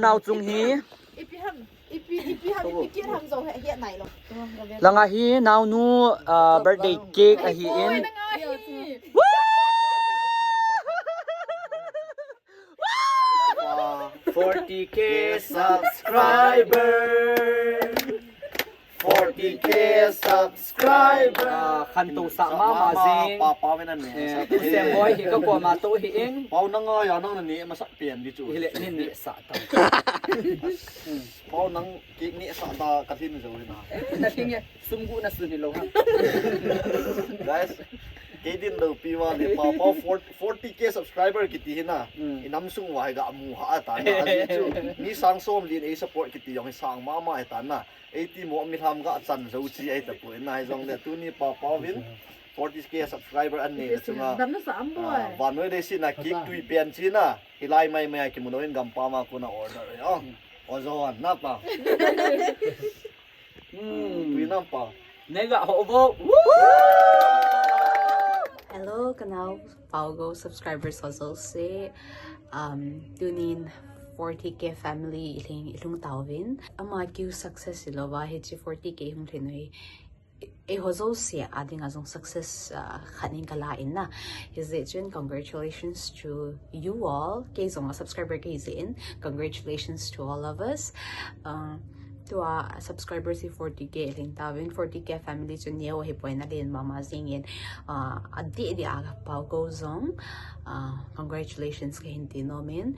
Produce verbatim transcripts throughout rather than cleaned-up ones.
Nau chung hi. Ipi ham, ipi, ipi ham, ipi kit ham jong he, he nai lo. Langa hi naonu, ah, birthday cake ahi in. Wow, forty K subscriber. Forty K subscriber. Ah, khantou sah mama jing. Pa, pa, men an ne. Eh, Sem boy hi ka ko ma to hi in. Pau nang a ya nang ne masak pian di chu. Hile ni ne sa ta. Pau nang ki ne sa ta ka thin jo na. Na thin ye sum gu na sun hi lo ha. Guys, kei din do pi wa le pa pa forty K subscriber kiti hi na. Mm. Inam sung wa ga mu ha ta na ji chu. Ni sang som lin ei support kiti jong hi sang mama ta na. Eiti mo mi lham ga chan zo chi ai ta pu na hi jong le tuni pa pa vin forty K subscriber an nei na chunga. Dam na sa am boy. Ah, vanoi de si na ki tui pian chi na. Hilai mai mai ki mu no in gam pa ma ku na order. Oh. O zo an na pa. Hmm. Tui nam pa. Nega ho vo. Hello, kanao Paugo subscribers ho jouse. Um, tunin forty K family iling ilung tauvin. Ama kiu success ilova hichi forty K hung thinoi. Eiho jouse a dinga jong success, uh, khat in kala in na. Hijeh chun congratulations to you all. Kei jong a subscriber kei jeh in congratulations to all of us. Uh, tua subscribers hi forty K lhing tauvin, forty K family chu neo hi poina len mama jingin, uh, adeh deh a Paugo jong, uh, congratulations kahin ti nomin.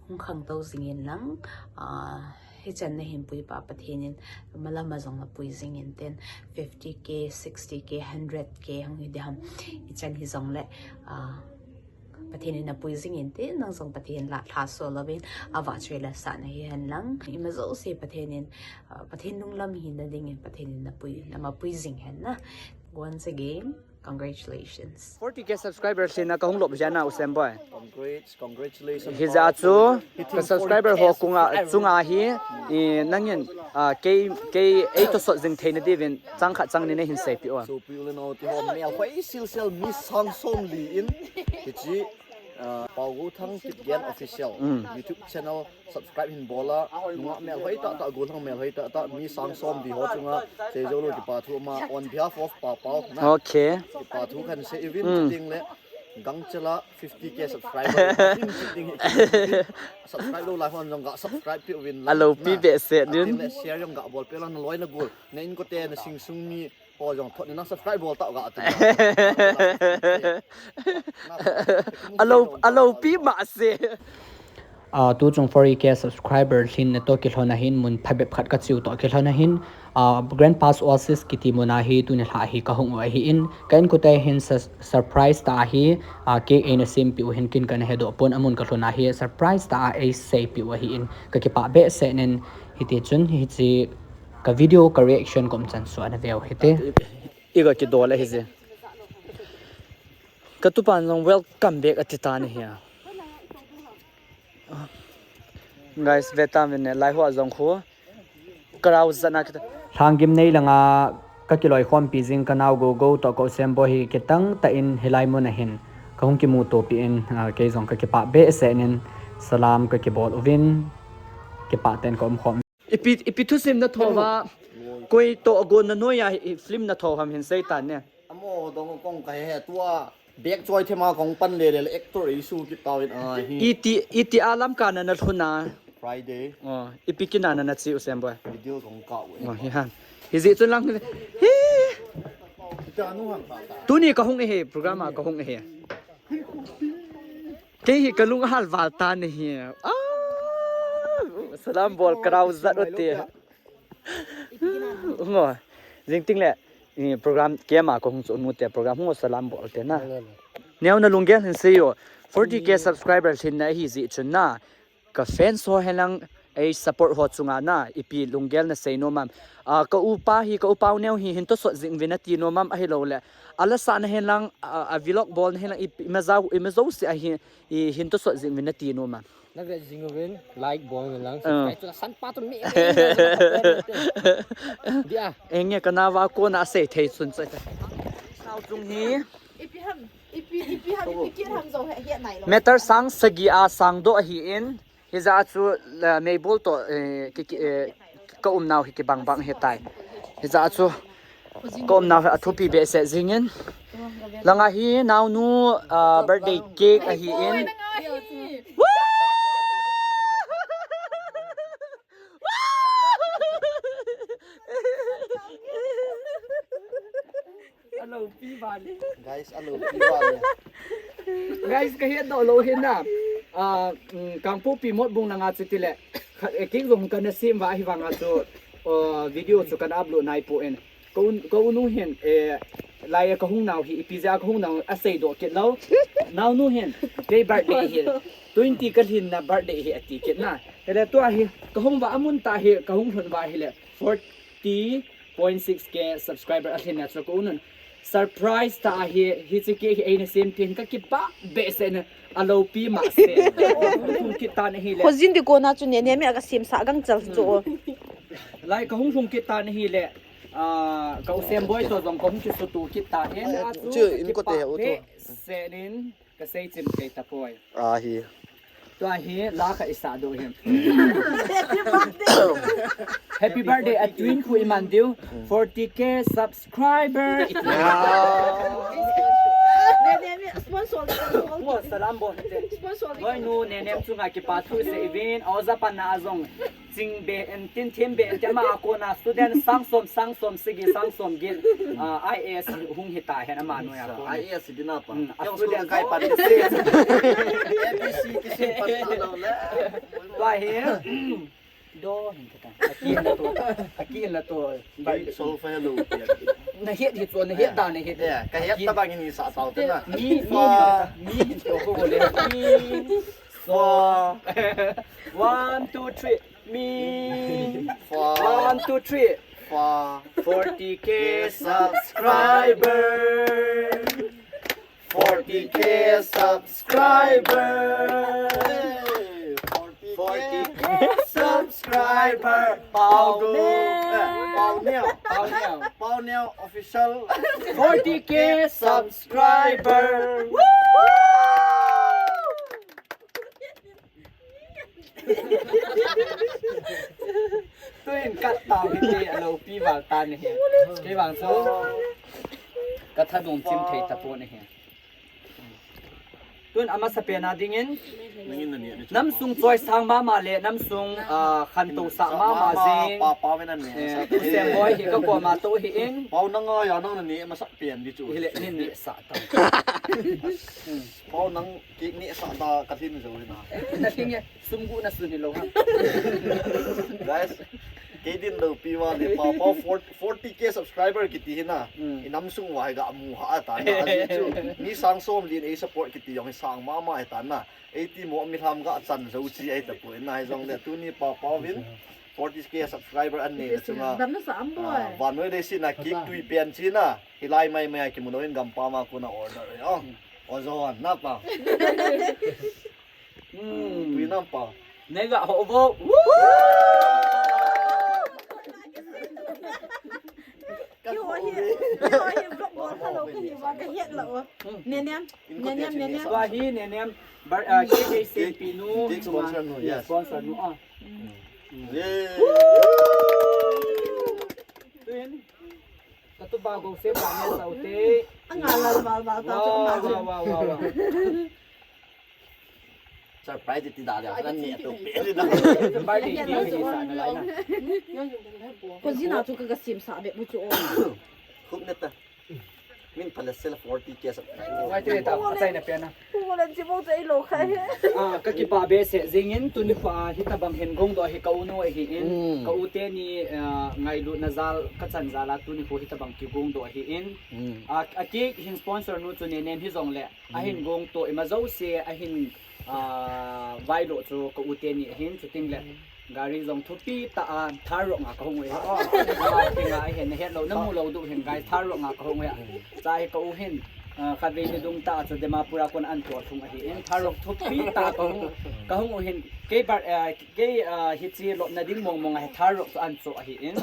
Hung khangtou jingin lang, ah, hichan nahin pui pa Pathen in malama jong napui jingin tin fifty K, sixty K, hundred K hung hi diham. Hichan hi jong le, ah, Pathen in napui jingin tin nang jong Pathen la lha so lovin ava choi la sa nahi hen lang. Ima jouse Pathen in, ah, Pathen lunglam hi nadingin Pathen in napui, namapui jing hen na. Once again, congratulations. Forty K subscribers lhing na kahung lop jeh a u Sem boy. Congrats, congratulations. Hijeh a chu ka subscriber ho kunga chunga hi, i, nangin, ah, kei, kei ei tosot jing theina diuvin chang khat chang ni nahin seipeh o. So, pi u le nao te ho melhoi silsel mi sang som li in, hichi, ah, Paugo Thang Kipgen Official YouTube channel subscribe hin bol a, nungah melhoi tah tah, gollhang melhoi tah tah, mi sang som di ho chunga, sei jou lou kipa thu ama, on behalf of Pa Pau, na. Okay. Kipa thu kahin sei uvin, chuteng le, gangchela fifty K subscriber, hin chuteng hi, subscribe lou lai hon jong ga subscribe peh uvin lang, alopi behseh din. Chuteng le share jong ga bol peh lang, naloi nagol, na inkote, na singsung mi, Ho jong thot ni nang subscribe bol tau ga ati. Alo, alopi ma se. Ah, tuchung forty K subscriber lhin na toh kilhon a hin mun phabep khat kachiu toh kilhon a hin, ah, Grandpa's Oasis kiti mun a hi tuni lha hi kahung u ahi in, ka inkote hin sur-, surprise tah a hi, ah, cake eina sempeh u hin kin kana hedoh pon, amun kalhun a hi surprise tah a eiseipeh u ahi in, kakipah behseh in, hiti chun hichi Ka video ka reaction kom chan suan a veu hite. I, i ga kidol ahi je. Ka tupan jong welcome back ati tan ahi a. Guys, ve tan vin ne, lai ho a jong khu. Ka rau zana kita. Lhanggim nei langa ka kiloikhompi jing ka nao Gogo toh ka u Sembo hi kitang tah in hilai mun a hin ka hung kimutopi in, ah, kei jong ka kipah behseh in salam ka kibol uvin kipah tah in ka umkhom. Ipi, ipi thusim na thou va, koi toh agon na noi a, i film na thou ham hin seitan ne. Amo dong kong kahe he tua, bag choi thema kong pan le le, actor isu kit tau in ahi. Iti, iti a Lamka na na lhun a. Friday. Oh, ipi kina na na chi u Sembo. Video kong ka u. Oh, hi han. Hijeh chun lang. Hi. Tuni ka hung e he, program a ka hung e he. Kei hi ka lung ahal val tan ahi. Ah, salam bol ka rau zat u te. Ngo. Jing ting le, i, program kema ko hung chu nu te program hung salam bol te na. Neo na lunggel hin sei o. Forty K subscriber lhin na ahi jeh chun na. Ka fans ho hen lang, ei support ho chunga na, ipi lunggel na sei nom am. Ah, ka upa hi, ka upa u neo hi, hin tosot jing vin ati nom am ahilou le. Ala sa na hen lang, ah, a vlog bol na hen lang, i, ima jau, ima jouse a hi, i hin tosot jing vin ati nom am. Na ve jing vin, like bol na lang, subscribe chu san pa tu mi. Dia. Enge ka na va ko na sei thei chun cha. Sao chung hi. Ipi ham, ipi, ipi ham, ipi kit ham jong he, he nai lo. Meter sang sagi a sang doh ahi in. Hijeh a chu, la, meibol toh, eh, ki, ki, eh, ka umnau hi kibang bang hitai. Hijeh a chu ka umnau hi athupi behseh jingin. Langa hi naonu, ah, birthday cake ahin. Alopi vale. Guys, alopi vale. Guys, kahetdoh lou hin na. Ah, mm, Kangpokpi Motbung langa chu tile. Kha-, eh, cake jong kana sem uva ahivanga chu, ah, video chu kana upload naipon. Ka u, ka unu hin, eh, lai a kahung nau hi, ipi jeh a kahung nau aseidoh kit lou. Naonu hin, kei birthday hi, twenty kalhinna birthday hi ati kit na. Tile tua hi, kahung uva amun tah hi, kahung lhun uva hile, forty point six K subscriber alhinna chu ka unun. Surprise tah hi, hiche cake hi eina sem tin kakipah behseh na, alopi mah se. Kahung lhung kit tan ahile. Khojin di kona chu Nenem in aga semsah gangchal chu. Lai kahung lhung kit tan ahile. Ah, ka u Semboi toh jong kahung kisuto kit tan ahi. Chu in kote he u to. Senin kasei chim thei tapoi. Ahi. Tua hi la kha isah doh hi. Happy birthday a twin khu iman diu. Forty K subscriber. Iti. Nenem in sponsor. Wa salam bo. Sponsor. Noi nu Nenem chunga kipa thu seivin. Oja pan na jong. Ching be en tin thim be en te ama a kona student sang som, sang som sagi, sang som get, ah, I A S hung hita hen ama noiya kona. I A S dina pa. Mm, a student kai pan se. A B C kisim pan ta lou le. Tua hi. Do hin kata. Aki la to. Aki la to. Solfa hello. Na het hi to, na het da na het. Ya, ka het tabang ni sa tau te na. Mi, mi, mi to ko le. Mi. Fa. One, two, three. Me. Fa. One, two, three. Fa. Forty K subscriber. Forty K subscriber. Hey, forty K. Forty K subscriber. Pau Neo. Eh, Pau Neo. Pau Neo. Pau Neo official. Forty K subscriber. Woo! Tuin kat tau hite, alopi val tan ahi. Kei vang chu ka thanom chim thei tapon ahi. Tun amasapen a dingin, namsung choisang mama le namsung, ah, khantousah mama jing. Pa, pa, ven an ne. Eh, u Semboi hi ka koma to hi in. Pau nang a ya nang na ne masapen di chu. Hile nin ne sa ta. Pau nang Cake nehsah ta kalhin jou hina. Na lhing e, sum guh na sun hilou ha. Guys, kei din loupi uva le pa, pa forty K subscriber kiti hina. Hmm. I namsung uva hi ga mu ha ta na, ajeh chu mi sang som lin ei support kiti jong hi sang mama hi ta na. Eiti mo mi lham ga chan jou chi ahi tapoi na, hijongle tuni pa, pa vin forty K subscriber an nei na chunga, damna sa am boi. Ah, vannoi leiset a cake tui pen chi na. Hilai mai mai a kimu lou in gampam a kona order e. Oh. Ojon, na pa. Hmm. Tui nam pa. Nega ho vo. Woo! Kiho hi, kiho hi vlog bol kha lou kahi va ka het lou. Hmm. Nenem, nenem, nenem. Tua hi nenem. Bar, ah, K K C P nu. Cake sponsor nu, yes. Sponsor nu, ah. Hmm. Yay. Tuin. Katupa go se pa ne sau te. Anga lal val val ta chu ma. Wow, wow, wow, wow. Surprise ti da da, nan ne to pe da. Birthday ni ni sa na lai na. Ko jina chu ka ga sim sa be bu chu o. Khup ne ta. Min phala sel forty K sa. Wai te ta, a chai na pe na. Pu lan chi bo chai lo khai he. Ah, ka kipa behseh jingin tuni pa hitabang hin gong doh hi ka u nu ahi in. Mm. Ka u teni, ah, ngailutna jal, ka chan jal a tuni pa hitabang kigong doh ahi in. Mm. Ah, a cake hin sponsor nu chu nenem hijongle. Mm. Ahin gong to ima jouse, ahin, ah, vailo chu ka u teni ahin chuting le. Gari jong thupi ta a, Thar Rock nga ka hung uve. Oh, nga kinga ahin, na het lou, na mu lou diu hin, guys, Thar Rock nga ka hung uve. Cha hi ka u hin, ah, khatvei ni dung ta chu Dimapur a kon an to thung ahi in, Thar Rock thupi ta ka hung, ka hung u hin, kei bar, ah, kei, ah, hichi lopna ding mong mong ahi, Thar Rock chu an cho ahi in.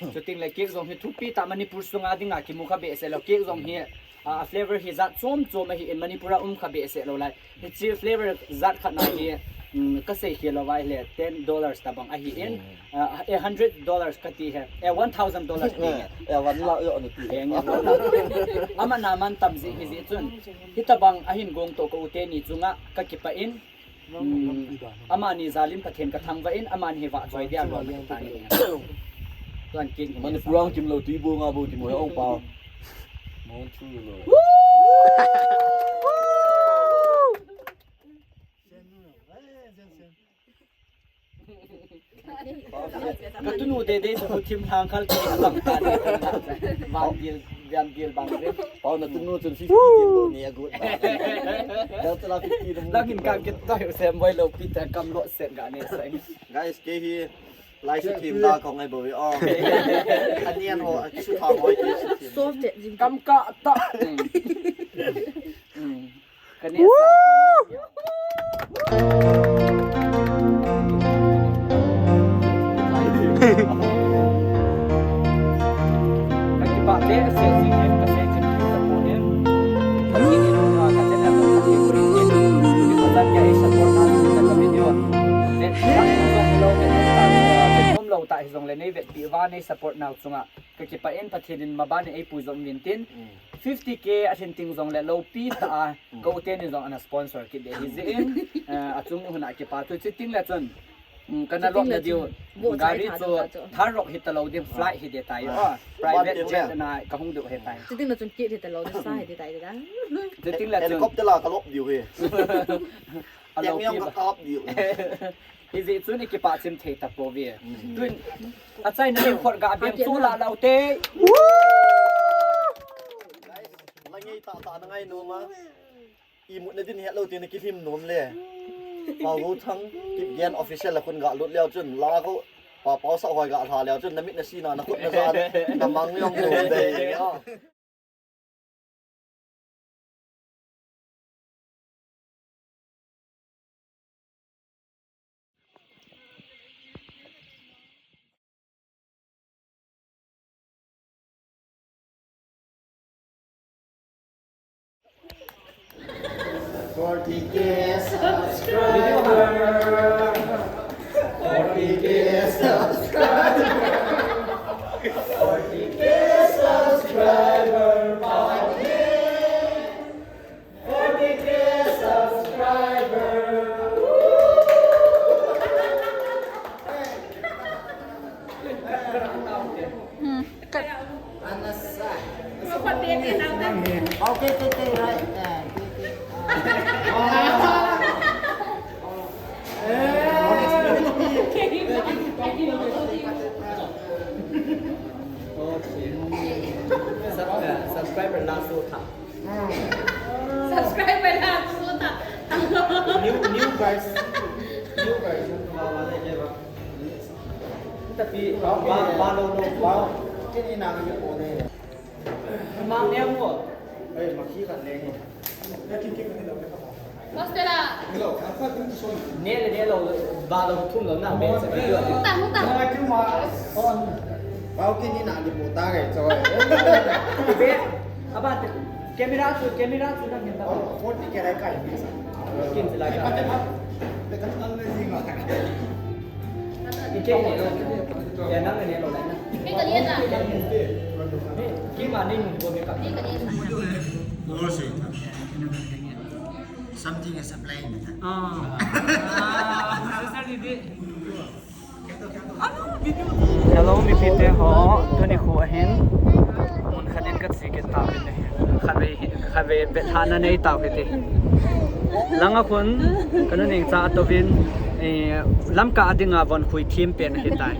Chuting le cake jong hi thupi ta Manipur sunga dinga kimu kha behseh lou, cake jong hi, ah, flavor hi jat chom chom ahi in, Manipur a um kha behseh lou lai. Hichi flavor jat khat na hi, um, kasei khel lou vai le ten dollars tabang ahi in, uh, eh, hundred dollars kati he, eh, one thousand dollars ti he. Eh, one lakh yo ni ti. Eh, nge, one lakh. Ama naman tamji hi ji chun. Hitabang ahin gong to ka u teni chunga kakipah in. Hmm, amani jalin Pathen kathangvah in, amani hi vahchoi dia lom ta ni. Tuan kin hi Manipur ang kim lo tui bo nga bo kim ho ong pa. Mong chu lo. Katunu dede chu thim thang khal ki abang ta ni. Bang dil, bang dil, bang dil. Pau na tunu chun fifty kilo ni a good ba. Dal tala fifty dum. Langin ka kit ta sem boi lo pita kam lo set ga ne sai. Guys, kei hi lai si thim da ko ngai bo we. Oh. Anian ho, kisu tha ho, kisu thim. Soft jing. Kam ka ta. Hmm. Hmm. Kani sa. Kakipah te, sel sing em, kasei chin ki support em. Kani ni, ah, ka channel to, kani ko rin em. Kani ko chan kei support na, ka video. Te, ka video lo, ka video lo, ta hi jong le nei vetpi uva, nei support nau chunga. Kakipah in Pathen in maban in eipui jom uvin tin. Mm. Fifty K a thin ting jong le lopi ta a, mm, ka u teni jong ana sponsor kit de hi jeh in, eh, achung hun a kipa thu chiting le chun. Mm, kana lom na diu. Gari chu Tharok hita lou ding, flight hi de tai. Ah. Oh, private jet na kahung diu hi tai. Chiting le chun kit hita lou ding, sa hi de tai da. Chiting le chun helicopter la ka lop diu hi. Alopi ba. Ka kap diu. Hi jeh chun i kipah chim thei ta pouve. Mm. Tun, achaina ni khot ga beng chu la lou te. Guys, la ngei ta ta na ngai nom a. Imut na din het lou te na kilhim nom le. Pau Go Thang, Kipgen official la khun ga lut leu chun, la ko, pa pau sa hoi ga lha leu chun, na mit na si na, na khut na ja, na mang yong nom de. Forty K subscriber. Forty K subscriber. Forty K subscriber. Forty K subscriber. Hmm. Cut. Anasa. Okay, okay, okay, right. Yeah, okay, okay. Sub-, uh, subscriber last so tha. Subscriber last so tha. New, new guys. New guys. Tapi, ba, ba lo lo. Ba, kini na ni ko ne. Mang ne mo. Ei, ma khi kan ne. Hostel a. Ne le ne lo, ba lo thum lo na, be sa video. Hung ta, hung ta. Pau kini na di puta gai choi. Be, aba te, camera chu, camera chu na hin ta. Oh, forty ke rai kai. Kin sila ka. Te kan ang ne di ma. Ike ne lo. Ya nang ne lo na. Ke ka liya na. Ke ma ne mun ko me ka. Ke ka liya na. Something is playing. Ah. Ah, sir, didi. Hello, mipite ho, tuni khu ahin. Mun khat in ka chi ke ta bin ne. Khatvei, khatvei bet hana nei tau hiti. Langa khun, ka nu ning cha tovin, eh, Lamka a dinga von khui thim pen hi tai.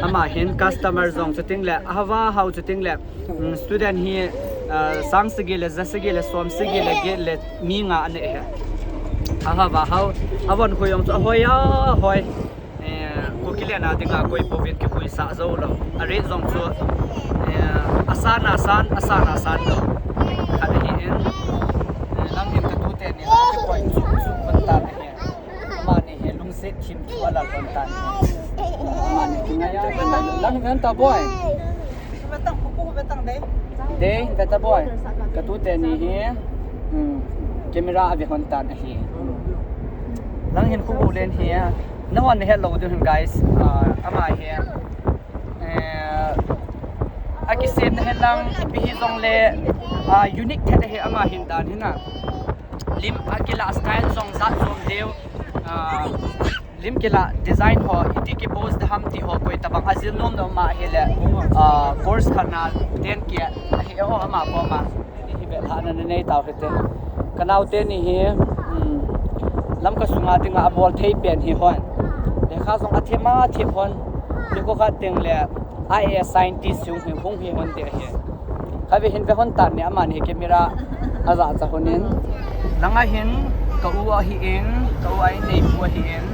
Ama hin customer jong chuting le, ahava hau chuting le, mm, student hi, ah, sang sagi le, ja sagi le, som sagi le, get le, mi nga ane he. Ahava hau, avon khui jong chu ahoi a, hoi. Eh, Kuki le na dinga koi povin kikhuisah jou lou. A rate jong chu, eh, asan asan, asan asan lou. Khat hi in, eh, lang hin ka tu te ni, koi chu chu kon ta ni he. Ama ni he lungset thim thu ala kon ta ni. Ama ni ngai a, lang hin ta boy. Dei, beta boy. Ka tu te ni hi, hmm, camera a ve hon tan ahi. Hmm. Nang hin khu go len hi. Nahon nahet lou diu hin guys. Ah, ama hi. Eh, akisemna hi nang ipi hijongle, ah, unique thet ahi ama hin dan hi na. Lim akilah style jong jat jom deu. Ah, lim kilah design ho, iti kipose da ham ti ho, koi tabang ajil nom nom ma ahile, ah, course khat na ten kia ahi ho ama koma. Hi bel ha na nei tau hite. Ka naote ni hi, um, Lamka sunga dinga abol thei pen hi hon. Lekha jong athem athem hon. Lekha khat teng le I A S scientist jong hi hung hi hon te hi. Ka ve hin ve hon tan ni aman hi camera aja cha hon in. Langa hin ka u ahi in, ka u ahi neipu ahi in.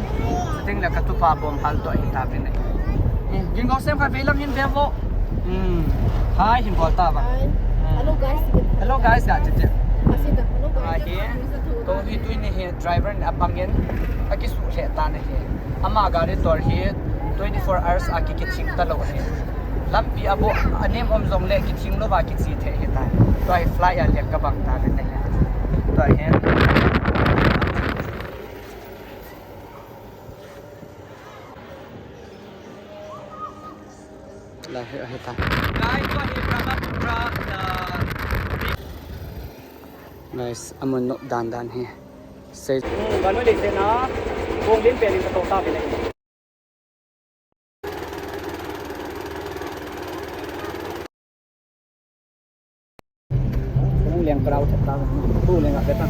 Chuteng le ka tupa bom hal to ahi ta vin ahi. Eh, ging go sem ka ve lam hin ve vo. Hmm. Hi, hin bol ta ba. Hi. Hmm. Hello, guys. Hello, guys, ga tete. Asita, hello, guys. Ahi. Ko hi tui ni hi driver ni apang in. Akisu le ta ni hi. Ama gari tor hi twenty-four hours a ki, kithing ta lou hi. Lampi a bu anem um jongle kithing lou va kichi thei hi tai. Tua hi fly a liak ka bang ta le ne hi. Tua hi. La hi, hi ta. Guys, tua hi Brahmaputra, uh, Guys, amun nop dan dan hi. Sei. Hmm, vannoi leiset na, kong din pen in ka to ta vin ahi. Kong leng crowd ta, tu leng a beta.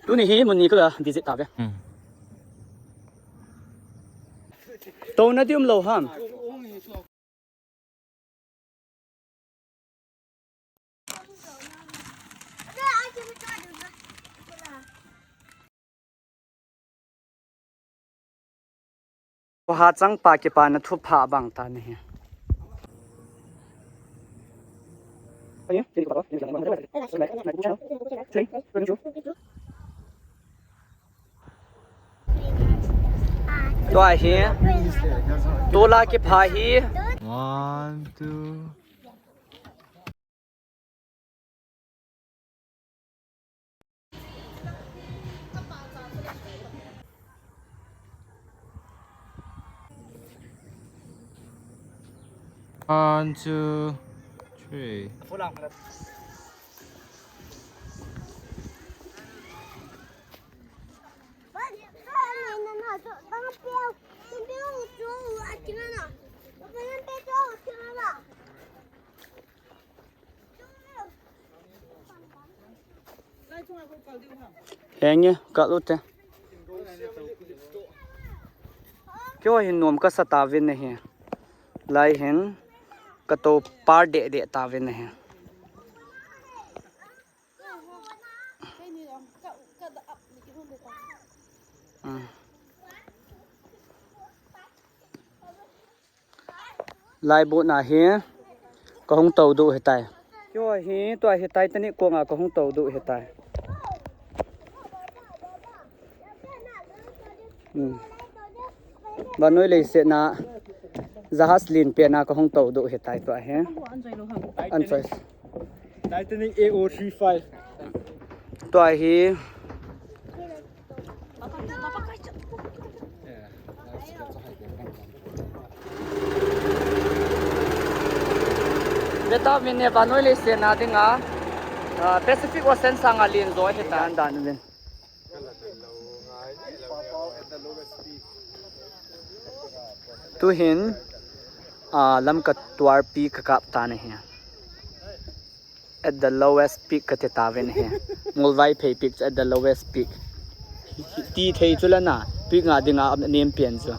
Tuni hi mun ni ka visit ta ve. Hmm. Touna ding um lou ham. Ko ha chang pa kipa na thupha bang ta ni hi. Tua hi. Tola kipha hi. One, two. One, two, three. Henge, ka lu te. Kio hin nom ka sa ta vin ne hi. Lai hin ka to par de de ta vin ne hi. Hmm. Laibu na hi ka hung tou du hitai. Kio hi tua hi Titanic konga ka hung tou du hitai. Hmm. Vannoi leiset na jahaz len pen a ka hung tou du hitai tua hi. An choi. Titanic A O three five. Tua hi. Beta min ne vannoi leiset na dinga, ah, Pacific Ocean sanga len jo hitai dan vin. Tuhin, ah, Lamka tuar pi ka kap ta na hi. At the lowest peak ka ti ta vin hi. Ngolvaiphei peak chu at the lowest peak. Ti thei chu la na, peak nga dinga nem pian chu.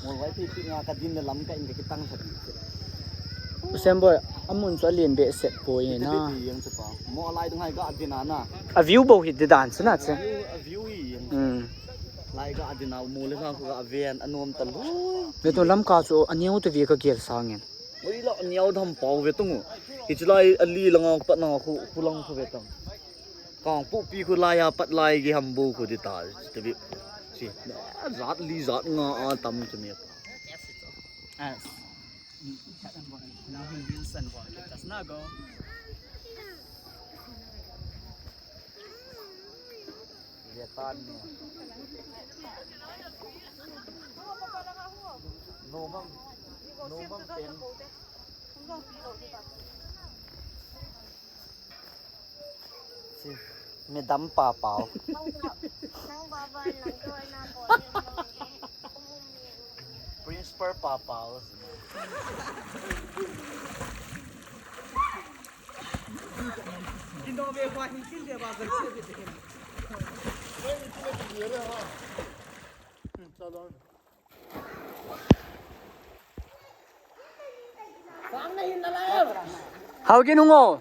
Ngolvaiphei peak nga ka din na Lamka in ka kitang tha. Usem boy, amun chu alen behseh poi na. Mo lai dung hai ga din na. A view bou hi di dan chu na che. A view, a view hi. Hmm. Lai ga din a mo le ga khu ga ven anom ta loi. Le to Lamka chu aneo te vi ka gel sangin. Oi la aneo dham pau ve tung. Hi chu lai ali langa pat na khu, khu lang khu ve tang. Kangpokpi khu lai a pat lai ge ham bou khu di ta. Te bi. Zat li zat nga a tam chu me pa. Yes. Now he will send one. Just now go. Vetan ni. Nomang. Nomang pen. Si, Madam Papao. Principal Papao. Hao ke nungo.